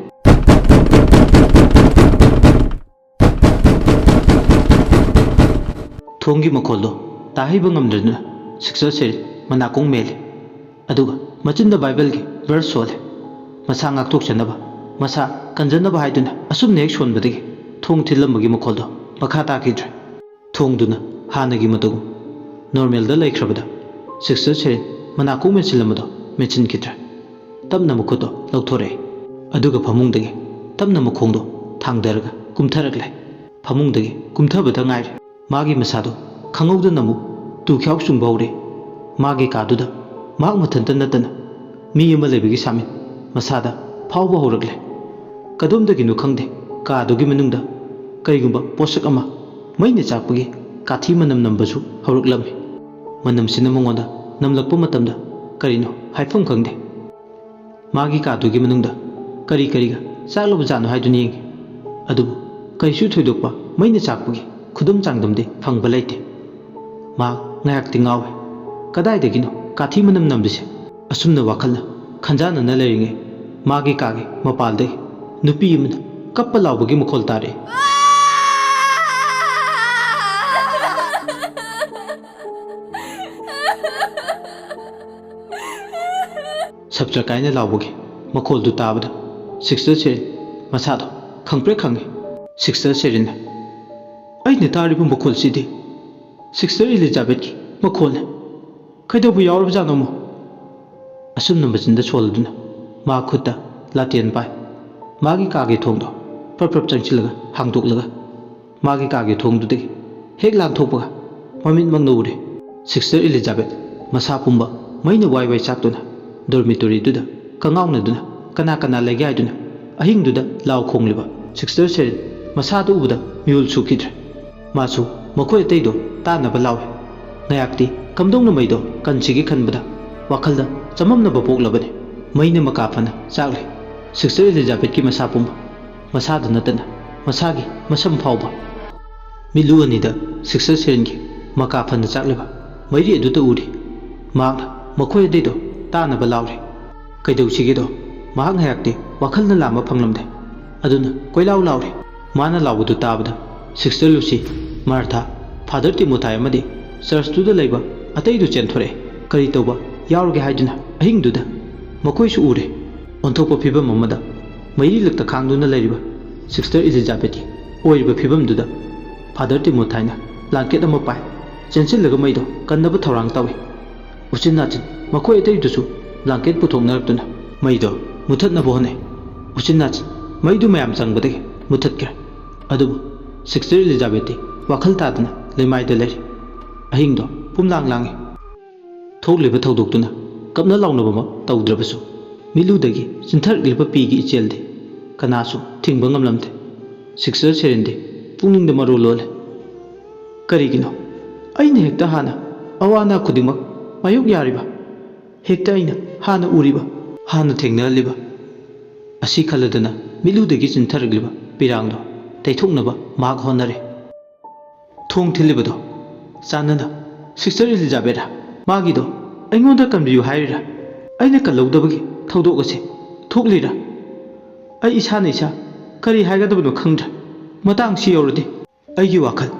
ꯊꯣꯡꯒꯤ ꯃꯈꯣꯜꯗꯣ ꯇꯥꯍꯩꯕ ꯉꯝꯗ꯭ꯔꯗꯨꯅ ꯁꯤꯁꯇꯔ ꯁꯦꯔꯤꯟ ꯃꯅꯥꯀꯣꯡ ꯃꯦꯜꯂꯦ꯫ ꯑꯗꯨꯒ ꯃꯆꯤꯟꯗ ꯕꯥꯏꯕꯜꯒꯤ ꯚꯔꯁ ꯁꯣꯜꯂꯦ꯫ ꯃꯁꯥ ꯉꯥꯛꯊꯣꯛꯆꯅꯕ, ꯃꯁꯥ ꯀꯟꯖꯅꯕ ꯍꯥꯏꯗꯨꯅ ꯑꯁꯨꯝꯅ ꯍꯦꯛ ꯁꯣꯟꯕꯗꯒꯤ ꯊꯣꯡ ꯊꯤꯜꯂꯝꯕꯒꯤ ꯃꯈꯣꯜꯗꯣ ꯃꯈꯥ ꯇꯥꯈꯤꯗ꯭ꯔꯦ꯫ ꯊꯣꯡꯗꯨꯅ ꯍꯥꯟꯅꯒꯤ ꯃꯇꯧꯒꯨꯝ ꯅꯣꯔꯃꯦꯜꯗ ꯂꯩꯈ꯭ꯔꯕꯗ ꯁꯤꯁꯇꯔ ꯁꯦꯔꯤꯟ ꯃꯅꯥꯀꯣꯡ ꯃꯦꯟꯁꯤꯜꯂꯝꯕꯗꯣ ꯃꯦꯟꯁꯤꯟꯈꯤꯗ꯭ꯔꯦ꯫ ꯇꯞꯅ ꯃꯈꯨꯠꯇꯣ ꯂꯧꯊꯣꯔꯛꯑꯦ꯫ ꯑꯗꯨꯒ ꯐꯃꯨꯡꯗꯒꯤ ꯇꯞꯅ ꯃꯈꯣꯡꯗꯣ ꯊꯥꯡꯗꯔꯒ ꯀꯨꯝꯊꯔꯛꯂꯦ꯫ ꯐꯃꯨꯡꯗꯒꯤ ꯀꯨꯝꯊꯕꯗ ꯉꯥꯏꯔꯤ꯫ ꯃꯥꯒꯤ ꯃꯁꯥꯗꯣ ꯈꯪꯍꯧꯗꯅ ꯑꯃꯨꯛ ꯇꯨ ꯈ꯭ꯌꯥꯎ ꯆꯨꯡꯕ ꯍꯧꯔꯦ꯫ ꯃꯥꯒꯤ ꯀꯥꯗꯨꯗ ꯃꯍꯥꯛ ꯃꯊꯟꯇ ꯅꯠꯇꯅ ꯃꯤ ꯑꯃ ꯂꯩꯕꯒꯤ ꯁꯥꯃꯤꯟ ꯃꯁꯥꯗ ꯐꯥꯎꯕ ꯍꯧꯔꯛꯂꯦ꯫ ꯀꯗꯣꯝꯗꯒꯤꯅꯣ ꯈꯪꯗꯦ, ꯀꯥꯗꯨꯒꯤ ꯃꯅꯨꯡꯗ ꯀꯔꯤꯒꯨꯝꯕ ꯄꯣꯠꯁꯛ ꯑꯃ ꯃꯩꯅ ꯆꯥꯛꯄꯒꯤ ꯀꯥꯊꯤ ꯃꯅꯝ ꯅꯝꯕꯁꯨ ꯍꯧꯔꯛꯂꯝꯃꯤ꯫ ꯃꯅꯝꯁꯤꯅ ꯃꯉꯣꯟꯗ ꯅꯝꯂꯛꯄ ꯃꯇꯝꯗ ꯀꯔꯤꯅꯣ ꯍꯥꯏꯐꯝ ꯈꯪꯗꯦ꯫ ꯃꯥꯒꯤ ꯀꯥꯗꯨꯒꯤ ꯃꯅꯨꯡꯗ ꯀꯔꯤ ꯀꯔꯤꯒ ꯆꯥꯛꯂꯕꯖꯥꯠꯅꯣ ꯍꯥꯏꯗꯨꯅ ꯌꯦꯡꯉꯤ꯫ ꯑꯗꯨꯕꯨ ꯀꯔꯤꯁꯨ ꯊꯣꯏꯗꯣꯛꯄ ꯃꯩꯅ ꯆꯥꯛꯄꯒꯤ ꯈꯨꯗꯝ ꯆꯥꯡꯗꯝꯗꯤ ꯐꯪꯕ ꯂꯩꯇꯦ꯫ ꯃꯥ ꯉꯥꯏꯍꯥꯛꯇꯤ ꯉꯥꯎꯏ꯫ ꯀꯗꯥꯏꯗꯒꯤꯅꯣ ꯀꯥꯊꯤ ꯃꯅꯝ ꯅꯝꯂꯤꯁꯦ? ꯑꯁꯨꯝꯅ ꯋꯥꯈꯜꯅ ꯈꯟꯖꯥꯟꯅꯅ ꯂꯩꯔꯤꯉꯩ ꯃꯥꯒꯤ ꯀꯥꯒꯤ ꯃꯄꯥꯜꯗꯒꯤ ꯅꯨꯄꯤ ꯑꯃꯅ ꯀꯞꯄ ꯂꯥꯎꯕꯒꯤ ꯃꯈꯣꯜ ꯇꯥꯔꯛꯏ꯫ ꯁꯞꯇ꯭ꯔ ꯀꯥꯏꯅ ꯂꯥꯎꯕꯒꯤ ꯃꯈꯣꯜꯗꯨ ꯇꯥꯕꯗ ꯁꯤꯁꯇꯔ ꯁꯦꯔꯤꯟ ꯃꯁꯥꯗꯣ ꯈꯪꯄ꯭ꯔꯦꯛ ꯈꯪꯉꯤ꯫ ꯁꯤꯁꯇꯔ ꯁꯦꯔꯤꯟꯅ, "ꯑꯩꯅ ꯇꯥꯔꯤꯕ ꯃꯈꯣꯜꯁꯤꯗꯤ ꯁꯤꯁꯇꯔ ꯏꯂꯤꯖꯥꯕꯦꯠꯀꯤ ꯃꯈꯣꯜꯅꯤ꯫ ꯀꯩꯗꯧꯕ ꯌꯥꯎꯔꯕꯖꯥꯠꯅꯣ ꯑꯃꯨꯛ?" ꯑꯁꯨꯝꯅ ꯃꯆꯤꯟꯗ ꯁꯣꯜꯂꯗꯨꯅ ꯃꯥ ꯈꯨꯠꯇ ꯂꯥꯇꯦꯟ ꯄꯥꯏ꯫ ꯃꯥꯒꯤ ꯀꯥꯒꯤ ꯊꯣꯡꯗꯣ ꯄ꯭ꯔꯞ ꯄ꯭ꯔꯞ ꯆꯪꯁꯤꯜꯂꯒ ꯍꯥꯡꯗꯣꯛꯂꯒ ꯃꯥꯒꯤ ꯀꯥꯒꯤ ꯊꯣꯡꯗꯨꯗꯒꯤ ꯍꯦꯛ ꯂꯥꯟꯊꯣꯛꯄꯒ ꯃꯃꯤꯠꯃꯛꯅ ꯎꯔꯦ꯫ ꯁꯤꯁꯇꯔ ꯏꯂꯤꯖꯥꯕꯦꯠ ꯃꯁꯥ ꯄꯨꯝꯕ ꯃꯩꯅ ꯋꯥꯏ ꯋꯥꯏ ꯆꯥꯛꯇꯨꯅ ꯗꯣꯔꯃꯤꯇꯣꯔꯤꯗꯨꯗ ꯀꯉꯥꯎꯅꯗꯨꯅ ꯀꯅꯥ ꯀꯅꯥ ꯂꯩꯒꯦ ꯍꯥꯏꯗꯨꯅ ꯑꯍꯤꯡꯗꯨꯗ ꯂꯥꯎ ꯈꯣꯡꯂꯤꯕ ꯁꯤꯁꯇꯔ ꯁꯦꯔꯤꯟ ꯃꯁꯥꯗꯨ ꯎꯕꯗ ꯃꯤꯍꯨꯜ ꯁꯨꯈꯤꯗ꯭ꯔꯦ꯫ ꯃꯥꯁꯨ ꯃꯈꯣꯏ ꯑꯇꯩꯗꯣ ꯇꯥꯅꯕ ꯂꯥꯎꯏ꯫ ꯉꯥꯏꯍꯥꯛꯇꯤ ꯀꯝꯗꯧꯅ ꯃꯩꯗꯣ ꯀꯟꯁꯤꯒꯦ ꯈꯟꯕꯗ ꯋꯥꯈꯜꯗ ꯆꯃꯝꯅꯕ ꯄꯣꯛꯂꯕꯅꯤ꯫ ꯃꯩꯅ ꯃꯀꯥ ꯐꯅ ꯆꯥꯛꯂꯤ꯫ ꯁꯤꯁꯇꯔ ꯏꯂꯤꯖꯥꯕꯦꯠꯀꯤ ꯃꯁꯥ ꯄꯨꯝꯕ, ꯃꯁꯥꯗ ꯅꯠꯇꯅ ꯃꯁꯥꯒꯤ ꯃꯁꯝ ꯐꯥꯎꯕ꯫ ꯃꯤꯠꯂꯨ ꯑꯅꯤꯗ ꯁꯤꯁꯇꯔ ꯁꯦꯔꯤꯟꯒꯤ ꯃꯀꯥ ꯐꯅ ꯆꯥꯛꯂꯤꯕ ꯃꯩꯔꯤ ꯑꯗꯨꯇ ꯎꯔꯤ꯫ ꯃꯍꯥꯛꯅ ꯃꯈꯣꯏ ꯑꯇꯩꯗꯣ ꯇꯥꯅꯕ ꯂꯥꯎꯔꯤ꯫ ꯀꯩꯗꯧꯁꯤꯒꯦꯗꯣ ꯃꯍꯥꯛ ꯉꯥꯏꯍꯥꯛꯇꯤ ꯋꯥꯈꯜꯅ ꯂꯥꯝꯕ ꯐꯪꯂꯝꯗꯦ꯫ ꯑꯗꯨꯅ ꯀꯣꯏꯂꯥꯎ ꯂꯥꯎꯔꯤ꯫ ꯃꯥꯅ ꯂꯥꯎꯕꯗꯨ ꯇꯥꯕꯗ ꯁꯤꯁꯇꯔ ꯂꯨꯁꯤ, ꯃꯥꯔꯊꯥ, ꯐꯥꯗꯔ ꯇꯤꯃꯣꯊꯥꯏ ꯑꯃꯗꯤ ꯆꯔꯆꯇꯨꯗ ꯂꯩꯕ ꯑꯇꯩꯗꯨ ꯆꯦꯟꯊꯣꯔꯛꯑꯦ꯫ ꯀꯔꯤ ꯇꯧꯕ ꯌꯥꯎꯔꯒꯦ ꯍꯥꯏꯗꯨꯅ ꯑꯍꯤꯡꯗꯨꯗ ꯃꯈꯣꯏꯁꯨ ꯎꯔꯦ꯫ ꯑꯣꯟꯊꯣꯛꯄ ꯐꯤꯕꯝ ꯑꯃꯗ ꯃꯩꯔꯤ ꯂꯛꯇ ꯈꯥꯡꯗꯨꯅ ꯂꯩꯔꯤꯕ ꯁꯤꯁꯇꯔ ꯏꯂꯤꯖꯥꯕꯦꯠꯀꯤ ꯑꯣꯏꯔꯤꯕ ꯐꯤꯕꯝꯗꯨꯗ ꯐꯥꯗꯔ ꯇꯤꯃꯣꯊꯥꯏꯅ ꯕ꯭ꯂꯥꯡꯀꯦꯠ ꯑꯃ ꯄꯥꯏ ꯆꯦꯟꯁꯤꯜꯂꯒ ꯃꯩꯗꯣ ꯀꯟꯅꯕ ꯊꯧꯔꯥꯡ ꯇꯧꯏ꯫ ꯎꯆꯤꯟ ꯅꯥꯆꯤꯟ ꯃꯈꯣꯏ ꯑꯇꯩꯗꯨꯁꯨ ꯕ꯭ꯂꯥꯡꯀꯦꯠ ꯄꯨꯊꯣꯛꯅꯔꯛꯇꯨꯅ ꯃꯩꯗꯣ ꯃꯨꯊꯠꯅꯕ ꯍꯣꯠꯅꯩ꯫ ꯎꯆꯤꯟ ꯅꯥꯆꯤꯟ ꯃꯩꯗꯨ ꯃꯌꯥꯝ ꯆꯪꯕꯗꯒꯤ ꯃꯨꯊꯠꯈ꯭ꯔꯦ꯫ ꯑꯗꯨꯕꯨ ꯁꯤꯁꯇꯔ ꯏꯂꯤꯖꯥꯕꯦꯠꯇꯤ ꯋꯥꯈꯜ ꯇꯥꯗꯅ ꯂꯩꯃꯥꯏꯗ ꯂꯩꯔꯤ꯫ ꯑꯍꯤꯡꯗꯣ ꯄꯨꯝꯂꯥꯡ ꯂꯥꯡꯏ꯫ ꯊꯣꯛꯂꯤꯕ ꯊꯧꯗꯣꯛꯇꯨꯅ ꯀꯞꯅ ꯂꯥꯎꯅꯕꯃꯛ ꯇꯧꯗ꯭ꯔꯕꯁꯨ ꯃꯤꯠꯂꯨꯗꯒꯤ ꯆꯤꯟꯊꯔꯛꯂꯤꯕ ꯄꯤꯒꯤ ꯏꯆꯦꯜꯗꯤ ꯀꯅꯥꯁꯨ ꯊꯤꯡꯕ ꯉꯝꯂꯝꯗꯦ꯫ ꯁꯤꯁꯇꯔ ꯁꯦꯔꯤꯟꯗꯤ ꯄꯨꯛꯅꯤꯡꯗ ꯃꯔꯨ ꯂꯣꯜꯂꯦ꯫ ꯀꯔꯤꯒꯤꯅꯣ ꯑꯩꯅ ꯍꯦꯛꯇ ꯍꯥꯟꯅ ꯑꯋꯥ ꯑꯅꯥ ꯈꯨꯗꯤꯡꯃꯛ ꯃꯥꯌꯣꯛ ꯌꯥꯔꯤꯕ? ꯍꯦꯛꯇ ꯑꯩꯅ ꯍꯥꯟꯅ ꯎꯔꯤꯕ, ꯍꯥꯟꯅ ꯊꯦꯡꯅꯍꯜꯂꯤꯕ? ꯑꯁꯤ ꯈꯜꯂꯗꯅ ꯃꯤꯠꯂꯨꯗꯒꯤ ꯆꯤꯟꯊꯔꯛꯂꯤꯕ ꯄꯤꯔꯥꯡꯗꯣ ꯇꯩꯊꯣꯛꯅꯕ ꯃꯍꯥꯛ ꯍꯣꯠꯅꯔꯦ꯫ ꯊꯣꯡ ꯊꯤꯜꯂꯤꯕꯗꯣ ꯆꯥꯟꯅꯅ ꯁꯤꯁꯇꯔ ꯏꯂꯤꯖꯥꯕꯦꯠꯔ? ꯃꯥꯒꯤꯗꯣ ꯑꯩꯉꯣꯟꯗ ꯀꯟꯕꯤꯌꯨ ꯍꯥꯏꯔꯤꯔꯥ? ꯑꯩꯅ ꯀꯜꯍꯧꯗꯕꯒꯤ ꯊꯧꯗꯣꯛ ꯑꯁꯤ ꯊꯣꯛꯂꯤꯔꯥ? ꯑꯩ ꯏꯁꯥꯅ ꯏꯁꯥ ꯀꯔꯤ ꯍꯥꯏꯒꯗꯕꯅꯣ ꯈꯪꯗ꯭ꯔꯦ꯫ ꯃꯇꯥꯡꯁꯤ ꯌꯧꯔꯗꯤ ꯑꯩꯒꯤ ꯋꯥꯈꯜ,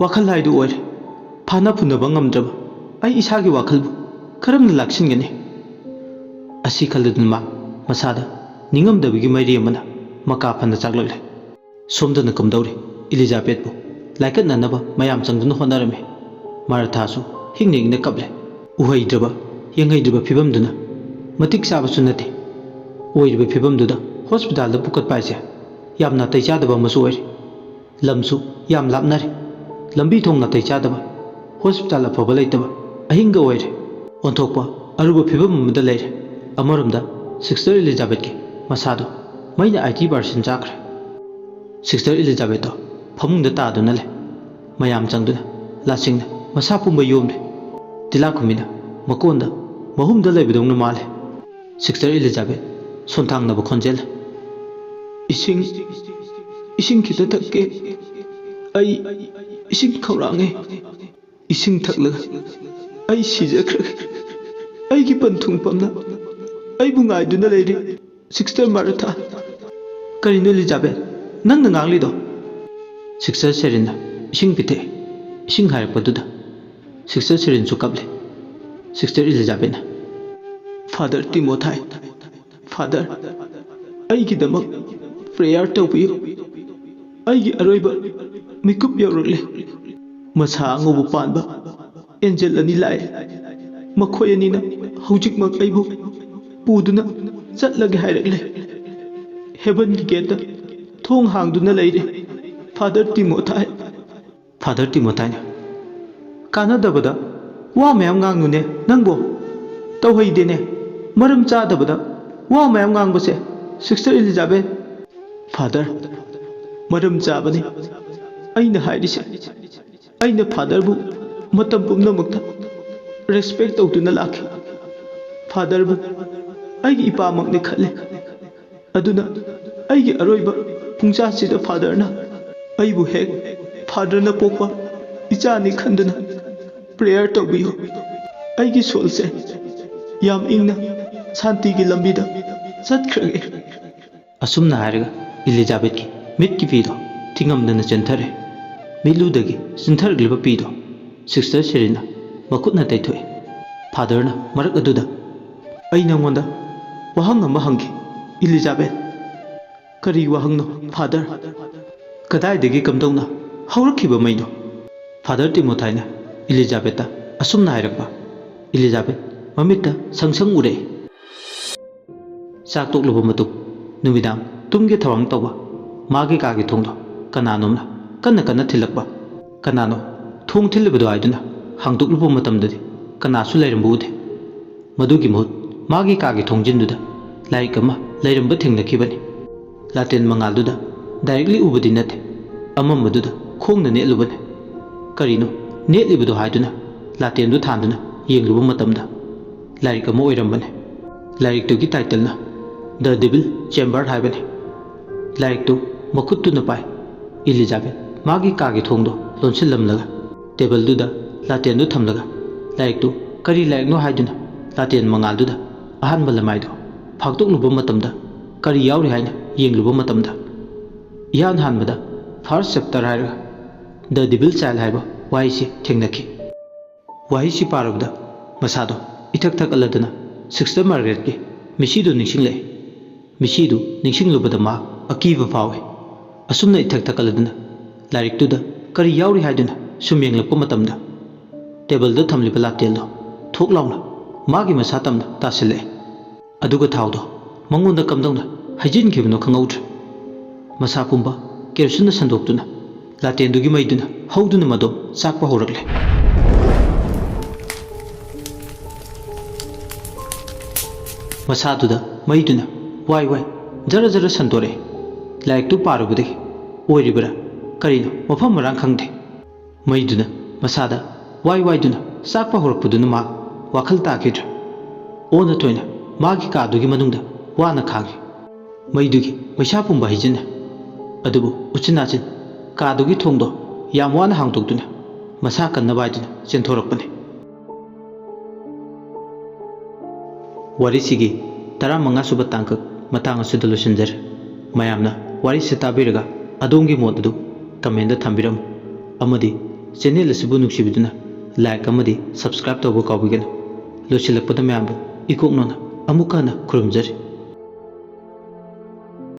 ꯋꯥꯈꯜ ꯍꯥꯏꯗꯨ ꯑꯣꯏꯔꯦ꯫ ꯐꯥꯅ ꯐꯨꯅꯕ ꯉꯝꯗ꯭ꯔꯕ ꯑꯩ ꯏꯁꯥꯒꯤ ꯋꯥꯈꯜꯕꯨ ꯀꯔꯝꯅ ꯂꯥꯛꯁꯤꯟꯒꯅꯤ? ꯑꯁꯤ ꯈꯜꯂꯗꯨꯅ ꯃꯥ ꯃꯁꯥꯗ ꯅꯤꯡꯉꯝꯗꯕꯒꯤ ꯃꯩꯔꯤ ꯑꯃꯅ ꯃꯀꯥ ꯐꯅ ꯆꯥꯛꯂꯛꯂꯦ꯫ ꯁꯣꯝꯗꯅ ꯀꯝꯗꯧꯔꯤ? ꯏꯂꯤꯖꯥꯕꯦꯠꯄꯨ ꯂꯥꯏꯀꯠꯅꯅꯕ ꯃꯌꯥꯝ ꯆꯪꯗꯨꯅ ꯍꯣꯠꯅꯔꯝꯃꯤ꯫ ꯃꯥꯔꯊꯥꯁꯨ ꯍꯤꯡꯅ ꯍꯤꯡꯅ ꯀꯞꯂꯦ꯫ ꯎꯍꯩꯗ꯭ꯔꯕ, ꯌꯦꯡꯍꯩꯗ꯭ꯔꯕ ꯐꯤꯕꯝꯗꯨꯅ ꯃꯇꯤꯛ ꯆꯥꯕꯁꯨ ꯅꯠꯇꯦ꯫ ꯑꯣꯏꯔꯤꯕ ꯐꯤꯕꯝꯗꯨꯗ ꯍꯣꯁꯄꯤꯇꯥꯜꯗ ꯄꯨꯈꯠꯄ ꯍꯥꯏꯁꯦ ꯌꯥꯝ ꯅꯥꯇꯩ ꯆꯥꯗꯕ ꯑꯃꯁꯨ ꯑꯣꯏꯔꯦ꯫ ꯂꯝꯁꯨ ꯌꯥꯝ ꯂꯥꯞꯅꯔꯦ꯫ ꯂꯝꯕꯤ ꯊꯣꯡ ꯅꯥꯇꯩ ꯆꯥꯗꯕ, ꯍꯣꯁꯄꯤꯇꯥꯜ ꯑꯐꯕ ꯂꯩꯇꯕ ꯑꯍꯤꯡꯒ ꯑꯣꯏꯔꯦ꯫ ꯑꯣꯟꯊꯣꯛꯄ ꯑꯔꯨꯕ ꯐꯤꯕꯝ ꯑꯃꯗ ꯂꯩꯔꯦ꯫ ꯑꯃꯔꯣꯝꯗ ꯁꯤꯁꯇꯔ ꯏꯂꯤꯖꯥꯕꯦꯠꯀꯤ ꯃꯁꯥꯗꯣ ꯃꯩꯅ ꯑꯥꯏꯇꯤ ꯄꯥꯔꯁꯦꯟ ꯆꯥꯈ꯭ꯔꯦ꯫ ꯁꯤꯁꯇꯔ ꯏꯂꯤꯖꯥꯕꯦꯠꯇꯣ ꯐꯃꯨꯡꯗ ꯇꯥꯗꯨꯅ ꯂꯩ꯫ ꯃꯌꯥꯝ ꯆꯪꯗꯨꯅ ꯂꯥꯁꯤꯡꯅ ꯃꯁꯥ ꯄꯨꯝꯕ ꯌꯣꯝꯂꯦ꯫ ꯇꯤꯂꯥꯈꯨꯝꯕꯤꯅ ꯃꯀꯣꯟꯗ ꯃꯍꯨꯝꯗ ꯂꯩꯕꯗꯧꯅ ꯃꯥꯜꯂꯦ꯫ ꯁꯤꯁꯇꯔ ꯏꯂꯤꯖꯥꯕꯦꯠ ꯁꯣꯟꯊꯥꯡꯅꯕ ꯈꯣꯟꯖꯦꯜ, "ꯏꯁꯤꯡ, ꯏꯁꯤꯡ ꯈꯤꯇ ꯊꯛꯀꯦ꯫ ꯑꯩ ꯏꯁꯤꯡ ꯈꯧꯔꯥꯡꯉꯦ꯫ ꯏꯁꯤꯡ ꯊꯛꯂꯒ ꯑꯩ ꯁꯤꯖꯈ꯭ꯔꯒꯦ꯫ ꯑꯩꯒꯤ ꯄꯟꯊꯨꯡꯐꯝꯅ ꯑꯩꯕꯨ ꯉꯥꯏꯗꯨꯅ ꯂꯩꯔꯤ, ꯁꯤꯁꯇꯔ ꯃꯥꯔꯊꯥ꯫" "ꯀꯔꯤꯅꯣ ꯏꯂꯤꯖꯥꯕꯦꯠ, ꯅꯪꯅ ꯉꯥꯡꯂꯤꯗꯣ?" ꯁꯤꯁꯇꯔ ꯁꯦꯔꯤꯟꯅ ꯏꯁꯤꯡ ꯄꯤꯊꯛꯏ꯫ ꯏꯁꯤꯡ ꯍꯥꯏꯔꯛꯄꯗꯨꯗ ꯁꯤꯁꯇꯔ ꯁꯦꯔꯤꯟꯁꯨ ꯀꯞꯂꯦ꯫ ꯁꯤꯁꯇꯔ ꯏꯂꯤꯖꯥꯕꯦꯠꯅ, "ꯐꯥꯗꯔ ꯇꯤꯃꯣꯊꯥꯏ, "Father, ꯑꯩꯒꯤꯗꯃꯛ prayer ꯇꯧꯕꯤꯌꯨ꯫ ꯑꯩꯒꯤ ꯑꯔꯣꯏꯕ ꯃꯤꯀꯨꯞ ꯌꯧꯔꯛꯂꯦ꯫ ꯃꯁꯥ ꯑꯉꯧꯕ ꯄꯥꯟꯕ angel ꯑꯅꯤ ꯂꯥꯛꯑꯦ꯫ ꯃꯈꯣꯏ ꯑꯅꯤꯅ ꯍꯧꯖꯤꯛꯃꯛ ꯑꯩꯕꯨ ꯄꯨꯗꯨꯅ ꯆꯠꯂꯒꯦ ꯍꯥꯏꯔꯛꯂꯦ꯫ Heavenꯒꯤ gateꯇ ꯊꯣꯡ ꯍꯥꯡꯗꯨꯅ ꯂꯩꯔꯦ꯫ Father ꯇꯤꯃꯣꯊꯥꯏ꯫ Father ꯇꯤꯃꯣꯊꯥꯏꯅ, "ꯀꯥꯟꯅꯗꯕꯗ ꯋꯥ ꯃꯌꯥꯝ ꯉꯥꯡꯅꯨꯅꯦ ꯅꯪꯕꯣ꯫ ꯇꯧꯍꯩꯗꯦꯅꯦ꯫ ꯃꯔꯝ ꯆꯥꯗꯕꯗ ꯋꯥ ꯃꯌꯥꯝ ꯉꯥꯡꯕꯁꯦ, Sister Elizabeth." "Father, ꯃꯔꯝ ꯆꯥꯕꯅꯤ ꯑꯩꯅ ꯍꯥꯏꯔꯤꯁꯦ꯫ ꯑꯩꯅ Fatherꯕꯨ ꯃꯇꯝ ꯄꯨꯝꯅꯃꯛꯇ respect ꯇꯧꯗꯨꯅ ꯂꯥꯛꯈꯤ꯫ Fatherꯕꯨ ꯑꯩꯒꯤ ꯏꯄꯥꯃꯛꯅꯤ ꯈꯜꯂꯤ꯫ ꯑꯗꯨꯅ ꯑꯩꯒꯤ ꯑꯔꯣꯏꯕ ꯄꯨꯡꯆꯥꯁꯤꯗ Fatherꯅ ꯑꯩꯕꯨ ꯍꯦꯛ Fatherꯅ ꯄꯣꯛꯄ ꯏꯆꯥꯅꯤ ꯈꯟꯗꯨꯅ prayer ꯇꯧꯕꯤꯌꯨ꯫ ꯑꯩꯒꯤ soulꯁꯦ ꯌꯥꯝ ꯏꯪꯅ ꯁꯥꯟꯇꯤꯒꯤ ꯂꯝꯕꯤꯗ ꯆꯠꯈ꯭ꯔꯒꯦ꯫" ꯑꯁꯨꯝꯅ ꯍꯥꯏꯔꯒ Elizabethꯀꯤ ꯃꯤꯠꯀꯤ ꯄꯤꯗꯣ ꯊꯤꯉꯝꯗꯅ ꯆꯦꯟꯊꯔꯦ꯫ ꯃꯤꯠꯂꯨꯗꯒꯤ ꯆꯤꯟꯊꯔꯛꯂꯤꯕ ꯄꯤꯗꯣ Sister ꯁꯦꯔꯤꯟꯅ ꯃꯈꯨꯠꯅ ꯇꯩꯊꯣꯛꯏ꯫ Fatherꯅ ꯃꯔꯛ ꯑꯗꯨꯗ, "ꯑꯩ ꯅꯉꯣꯟꯗ ꯋꯥꯍꯪ ꯑꯃ ꯍꯪꯒꯦ, Elizabeth꯫" "ꯀꯔꯤ ꯋꯥꯍꯪꯅꯣ, Father?" "ꯀꯗꯥꯏꯗꯒꯤ ꯀꯝꯗꯧꯅ ꯍꯧꯔꯛꯈꯤꯕ ꯃꯩꯅꯣ?" Father ꯇꯤꯃꯣꯊꯥꯏꯅ Elizabethꯇ ꯑꯁꯨꯝꯅ ꯍꯥꯏꯔꯛꯄ꯫ Elizabeth ꯃꯃꯤꯠꯇ ꯁꯪ ꯁꯪ ꯎꯔꯛꯏ꯫ ꯆꯥꯛ ꯇꯣꯛꯂꯕ ꯃꯇꯨꯡ ꯅꯨꯃꯤꯗꯥꯡ ꯇꯨꯝꯒꯦ ꯊꯧꯔꯥꯡ ꯇꯧꯕ꯫ ꯃꯥꯒꯤ ꯀꯥꯒꯤ ꯊꯣꯡꯗꯣ ꯀꯅꯥꯅꯣꯝꯅ ꯀꯟꯅ ꯀꯟꯅ ꯊꯤꯜꯂꯛꯄ꯫ ꯀꯅꯥꯅꯣ ꯊꯣꯡ ꯊꯤꯜꯂꯤꯕꯗꯣ ꯍꯥꯏꯗꯨꯅ ꯍꯥꯡꯗꯣꯛꯂꯨꯕ ꯃꯇꯝꯗꯗꯤ ꯀꯅꯥꯁꯨ ꯂꯩꯔꯝꯕ ꯎꯗꯦ꯫ ꯃꯗꯨꯒꯤ ꯃꯍꯨꯠ ꯃꯥꯒꯤ ꯀꯥꯒꯤ ꯊꯣꯡꯖꯤꯟꯗꯨꯗ ꯂꯥꯏꯔꯤꯛ ꯑꯃ ꯂꯩꯔꯝꯕ ꯊꯦꯡꯅꯈꯤꯕꯅꯤ꯫ ꯂꯥꯇꯦꯟ ꯃꯉꯥꯜꯗꯨꯗ directly ꯎꯕꯗꯤ ꯅꯠꯇꯦ, ꯑꯃꯝꯕꯗꯨꯗ ꯈꯣꯡꯅ ꯅꯦꯠꯂꯨꯕꯅꯤ꯫ ꯀꯔꯤꯅꯣ ꯅꯦꯠꯂꯤꯕꯗꯣ ꯍꯥꯏꯗꯨꯅ ꯂꯥꯇꯦꯟꯗꯨ ꯊꯥꯟꯗꯨꯅ ꯌꯦꯡꯂꯨꯕ ꯃꯇꯝꯗ ꯂꯥꯏꯔꯤꯛ ꯑꯃ ꯑꯣꯏꯔꯝꯕꯅꯤ꯫ ꯂꯥꯏꯔꯤꯛꯇꯨꯒꯤ titleꯅ The Devil Chamber ꯍꯥꯏꯕꯅꯤ꯫ ꯂꯥꯏꯔꯤꯛꯇꯨ ꯃꯈꯨꯠꯇꯨꯅ ꯄꯥꯏ꯫ Elizabeth ꯃꯥꯒꯤ ꯀꯥꯒꯤ ꯊꯣꯡꯗꯣ ꯂꯣꯟꯁꯤꯜꯂꯝꯂꯒ tableꯗꯨꯗ ꯂꯥꯇꯦꯟꯗꯨ ꯊꯝꯂꯒ ꯂꯥꯏꯔꯤꯛꯇꯨ ꯀꯔꯤ ꯂꯥꯏꯔꯤꯛꯅꯣ ꯍꯥꯏꯗꯨꯅ ꯂꯥꯇꯦꯟ ꯃꯉꯥꯜꯗꯨꯗ ꯑꯍꯥꯟꯕ ꯂꯃꯥꯏꯗꯣ ꯐꯥꯛꯇꯣꯛꯂꯨꯕ ꯃꯇꯝꯗ ꯀꯔꯤ ꯌꯥꯎꯔꯤ ꯍꯥꯏꯅ ꯌꯦꯡꯂꯨꯕ ꯃꯇꯝꯗ ꯏꯍꯥꯟ ꯍꯥꯟꯕꯗ first chapter ꯍꯥꯏꯔꯒ The Devil Child ꯍꯥꯏꯕ ꯋꯥꯍꯩꯁꯤ ꯊꯦꯡꯅꯈꯤ꯫ ꯋꯥꯍꯩꯁꯤ ꯄꯥꯔꯨꯕꯗ ꯃꯁꯥꯗꯣ ꯏꯊꯛ ꯊꯛꯀꯠꯂꯗꯅ Sister Margaretꯀꯤ ꯃꯤꯁꯤꯗꯨ ꯅꯤꯡꯁꯤꯡꯂꯛꯏ꯫ ꯃꯤꯁꯤꯗꯨ ꯅꯤꯡꯁꯤꯡꯂꯨꯕꯗ ꯃꯥ ꯑꯀꯤꯕ ꯐꯥꯎꯏ꯫ ꯑꯁꯨꯝꯅ ꯏꯊꯛ ꯊꯛꯀꯠꯂꯗꯨꯅ ꯂꯥꯏꯔꯤꯛꯇꯨꯗ ꯀꯔꯤ ꯌꯥꯎꯔꯤ ꯍꯥꯏꯗꯨꯅ ꯁꯨꯝ ꯌꯦꯡꯂꯛꯄ ꯃꯇꯝꯗ, ꯇꯦꯕꯜꯗ ꯊꯝꯂꯤꯕ ꯂꯥꯇꯦꯜꯗꯣ ꯊꯣꯛ ꯂꯥꯎꯅ ꯃꯥꯒꯤ ꯃꯁꯥ ꯇꯝꯅ ꯇꯥꯁꯤꯜꯂꯛꯑꯦ꯫ ꯑꯗꯨꯒ ꯊꯥꯎꯗꯣ ꯃꯉꯣꯟꯗ ꯀꯝꯗꯧꯅ ꯍꯩꯖꯤꯟꯈꯤꯕꯅꯣ ꯈꯪꯍꯧꯗ꯭ꯔꯦ꯫ ꯃꯁꯥ ꯄꯨꯝꯕ ꯀꯦꯔꯣꯁꯤꯟꯅ ꯁꯟꯗꯣꯛꯇꯨꯅ ꯂꯥꯇꯦꯟꯗꯨꯒꯤ ꯃꯩꯗꯨꯅ ꯍꯧꯗꯨꯅ ꯃꯗꯣ ꯆꯥꯛꯄ ꯍꯧꯔꯛꯂꯦ꯫ ꯃꯁꯥꯗꯨꯗ ꯃꯩꯗꯨꯅ ꯋꯥꯏ ꯋꯥꯏ ꯖꯔ ꯖꯔ ꯁꯟꯗꯣꯔꯛꯑꯦ꯫ ꯂꯥꯏꯔꯤꯛꯇꯨ ꯄꯥꯔꯨꯕꯗꯒꯤ ꯑꯣꯏꯔꯤꯕ꯭ꯔꯥ ꯀꯔꯤꯅꯣ ꯃꯐꯝ ꯃꯔꯥꯡ ꯈꯪꯗꯦ꯫ ꯃꯩꯗꯨꯅ ꯃꯁꯥꯗ ꯋꯥꯏ ꯋꯥꯏꯗꯨꯅ ꯆꯥꯛꯄ ꯍꯧꯔꯛꯄꯗꯨꯅ ꯃꯥ ꯋꯥꯈꯜ ꯇꯥꯈꯤꯗ꯭ꯔꯦ꯫ ꯑꯣꯟꯅ ꯇꯣꯏꯅ ꯃꯥꯒꯤ ꯀꯥꯗꯨꯒꯤ ꯃꯅꯨꯡꯗ ꯋꯥꯅ ꯈꯥꯡꯉꯤ꯫ ꯃꯩꯗꯨꯒꯤ ꯃꯩꯁꯥ ꯄꯨꯝꯕ ꯍꯩꯖꯤꯟꯅꯩ꯫ ꯑꯗꯨꯕꯨ ꯎꯆꯤꯟ ꯅꯥꯆꯤꯟ ꯀꯥꯗꯨꯒꯤ ꯊꯣꯡꯗꯣ ꯌꯥꯝ ꯋꯥꯅ ꯍꯥꯡꯗꯣꯛꯇꯨꯅ ꯃꯁꯥ ꯀꯟꯅꯕ ꯍꯥꯏꯗꯨꯅ ꯆꯦꯟꯊꯣꯔꯛꯄꯅꯤ꯫ ꯋꯥꯔꯤꯁꯤꯒꯤ ꯇꯔꯥꯃꯉꯥ ꯁꯨꯕ ꯇꯥꯡꯀꯛ ꯃꯇꯥꯡ ꯑꯁꯤꯗ ꯂꯣꯏꯁꯤꯟꯖꯔꯦ꯫ ꯃꯌꯥꯝꯅ ꯋꯥꯔꯤꯁꯤ ꯇꯥꯕꯤꯔꯒ ꯑꯗꯣꯝꯒꯤ ꯃꯣꯠ ꯑꯗꯨ ꯀꯃꯦꯟꯗ ꯊꯝꯕꯤꯔꯝꯃꯨ, ꯑꯃꯗꯤ ꯆꯦꯅꯦꯜ ꯑꯁꯤꯕꯨ ꯅꯨꯡꯁꯤꯕꯤꯗꯨꯅ ꯂꯥꯏꯛ ꯑꯃꯗꯤ ꯁꯕꯁꯀ꯭ꯔꯥꯏꯕ ꯇꯧꯕ ꯀꯥꯎꯕꯤꯒꯅꯨ꯫ ꯂꯣꯏꯁꯤꯜꯂꯛꯄꯗ ꯃꯌꯥꯝꯕꯨ ꯏꯀꯣꯛꯅꯅ ꯑꯃꯨꯛꯀ ꯍꯟꯅ ꯈꯨꯔꯨꯝꯖꯔꯤ꯫